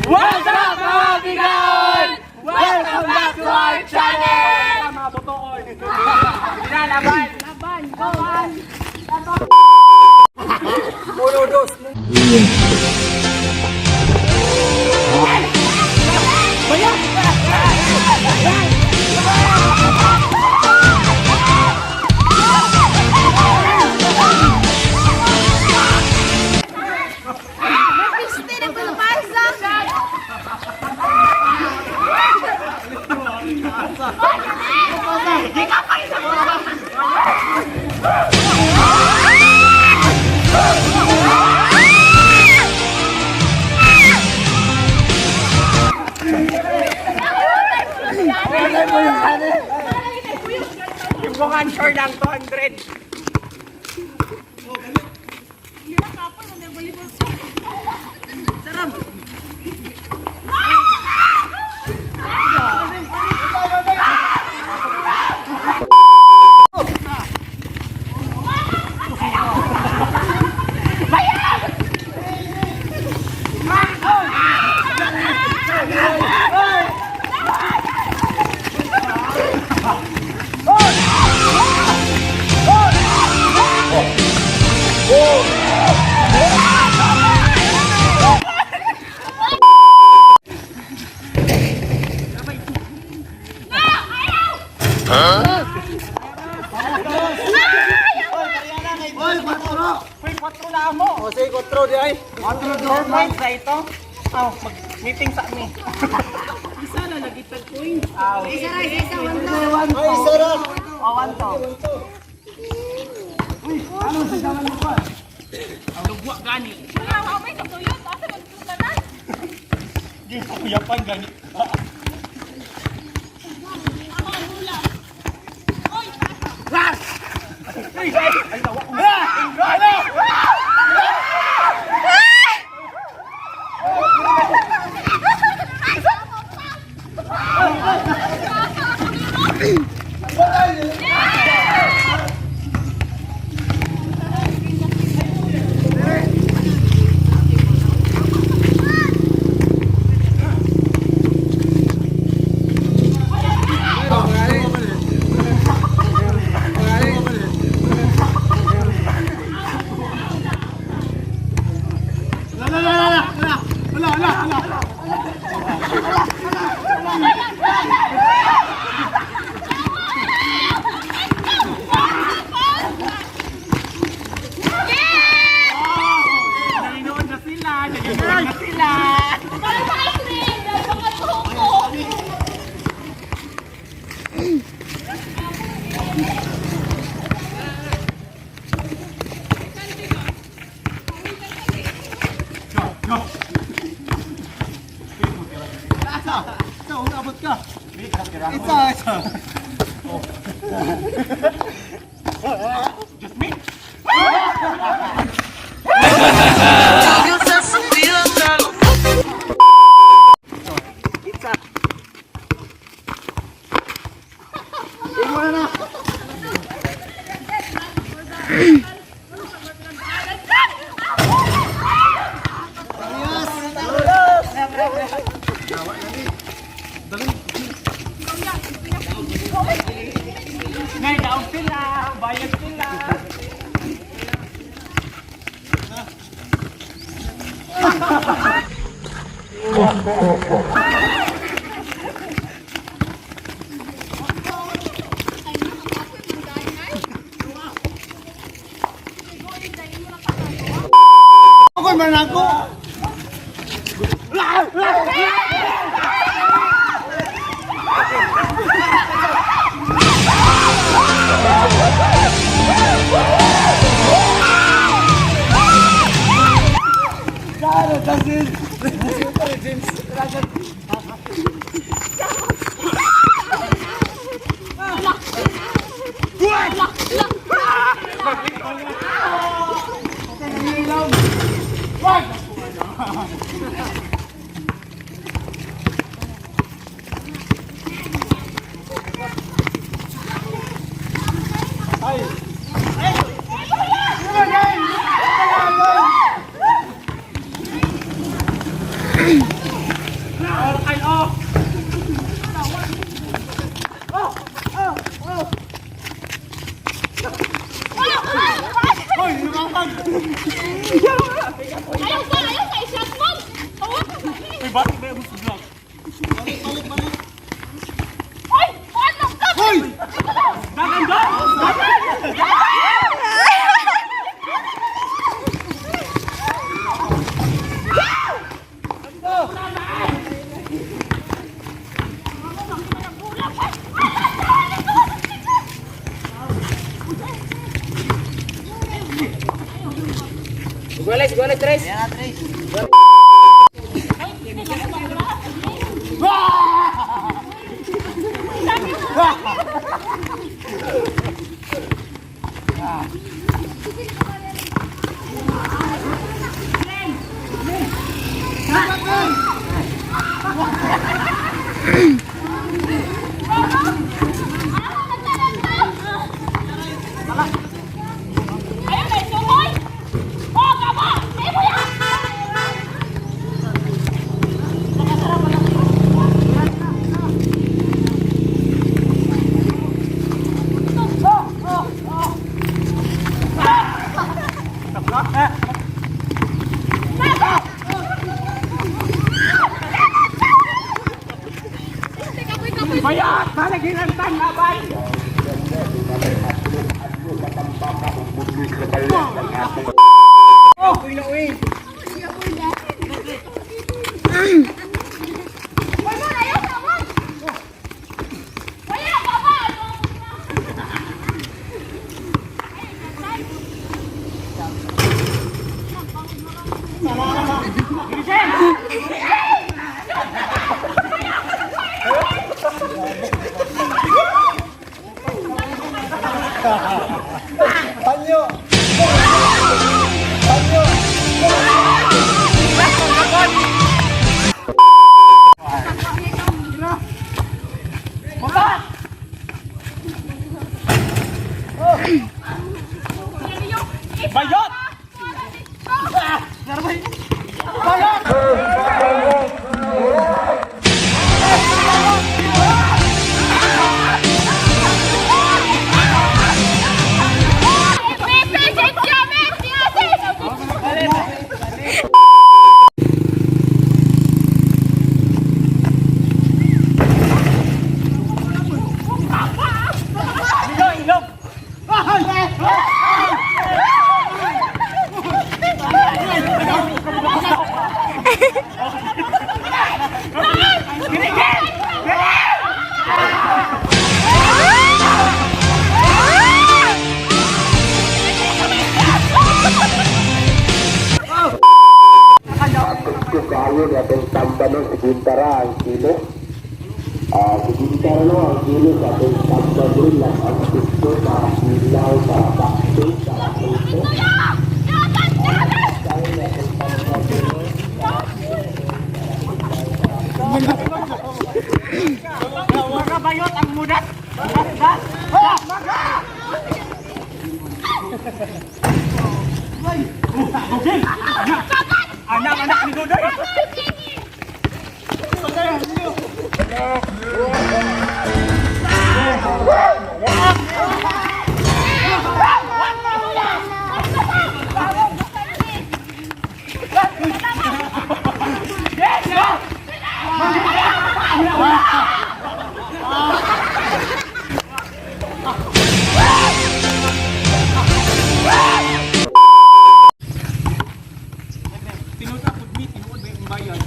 What's up, mga bigaon? Welcome back to our channel! Mga botoon. Laban! Laban, go! Uno, dos. Piste na pulpasa! Yung mukhang sure lang, 200. Uy, 4 na mo. O, sige, 4 di ay. 4 4 points na ito. Oh, mag-meeting sa amin. Isa ra, isa, one to. Ay, isa ra. O, 1 to. Uy, ano sa daman mo pa? Ang lugwa gani. Wala, ako may katuyot. Asa man ito tanan? Di ko kuyapan gani. Ako ang hula. Oy! Ay, ay, ay, tawa ko. Ano? Nanonood na sila. Nanonood na sila. Para sa ice cream! Dahil mga tuhok ko! Isa, isa. Just me. Isa. Ngay, daog sila. Bayad sila. Bati ba yung vlog? Ay! Ano ka? Hoy! Dagan doon! Goles, goles, tres. Ayun, may sumoy! Oh, kaba! May buya! Bayat! Panaginantan labay! Wala, ayaw sa awan! Wala, kaba! Bayot! May present siya, may siya! Ilog! Ilog! Kayo na itong tamba ng siguntara ang kilo. Siguntara no ang kilo sa itong tamba doon lang ang gusto para kilaw, para bakso, para puto. Mga bayot ang mudat! Das! Das! Maga! Okay! Anak! Anak ni Dudoy! Tinuod na pud mi, tinuod ba yung bayan?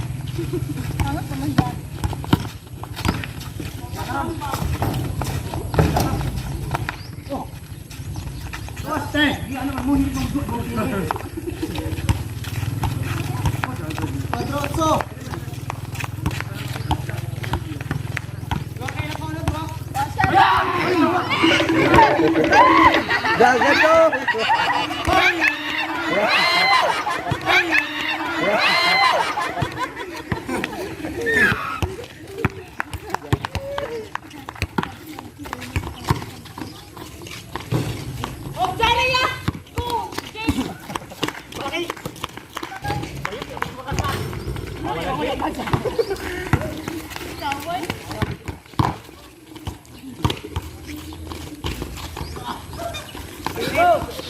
Oh, Jerry, ah! Go! Jerry!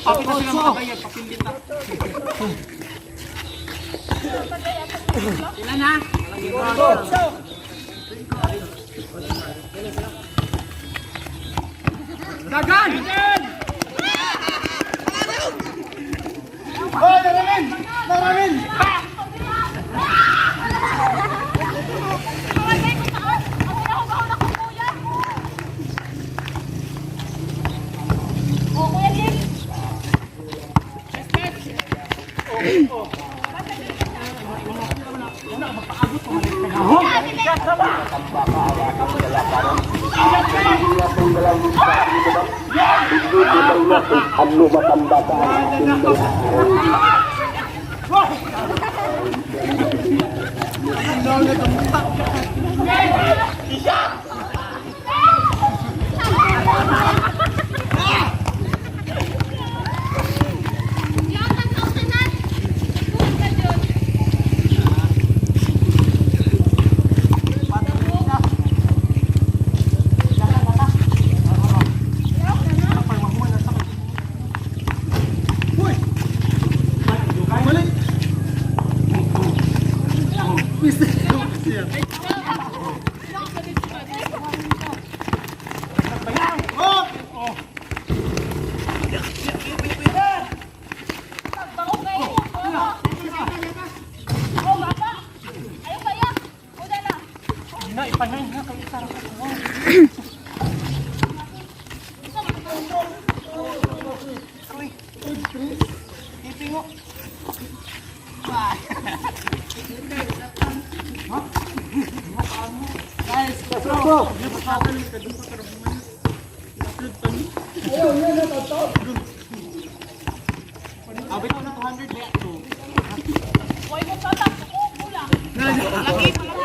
Papit na sila mga bayan, papilit na. Sila na. Dagan! Oh, naramin! Naramin! Kawagay ko taas! Ang hinahugahon ako, kuya! Oh, Kuya Jim! Ano matanda ka ang ating dala. Yan ang tanan! Ka dyan. Balik! Bango kayo. Oh, baba. Ayaw kaya. Una na. Na, ipanay na kayo sa Abit ko na 200 ba ito? Huwag mo tatak. Oh, kulang. Lagi pala.